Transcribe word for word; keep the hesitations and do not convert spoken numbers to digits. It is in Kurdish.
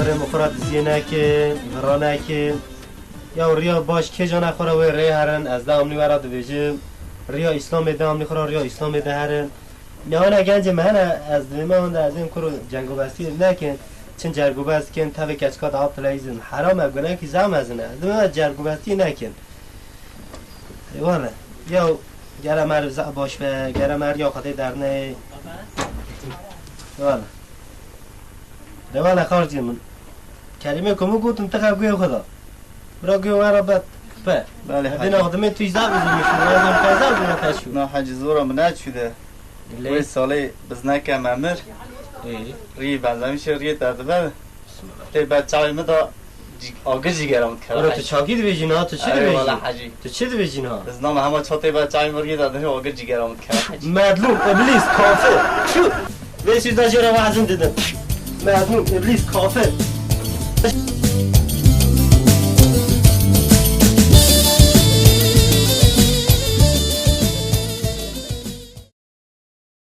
Rê min xwe re diziyê nekin, vira nekin. Ya riya baş kê cana xwe re wê rê herin, ez devamlî we re dibêjim. Riya Îslamê devamlî xwe re riya Îslamê de herin. Newana gencê me hene, ez divê me hunda ez ên kuro cergobestî nekin. Çin cergobest kin, tevê keçika de Abdulazîz in. Heram e, gunekî zam ez ne. Ez divê me cergobestî nekin. Eyvallah. Ya gere mer bize baş be, gere mer ya Xwedê derneyê. Eyvallah. Eyvallah xarcî min. Kelimê ku min gotin, tixa guhê xwe da. Bira guhê we re bet. Pe. Belê, Hacî. Bina xwe dimê tu zaf izin mişin, lazim te zaf izin te şu. Na, Hacî, zora min neçû de. Lê? Wê salê bizneke me mir. Ê. Rî benzemişê rîyê te dibe. Bismillah. Tê ber çavê min da cî-, agir cîgera min dikeve, Bira tu Hacî. Çakî dibêjî na, tu çi Erê dibêjî? Wala, Hacî. Tu çi dibêjî na? Ez nama hema çatê ber çavê min rîyê de dihê agir cîgera min dikeve, Hacî. Medlûm, iblîs, kafir. Şu. Vê sözde jê re wazin dedim. Medlûm, iblîs, kafir.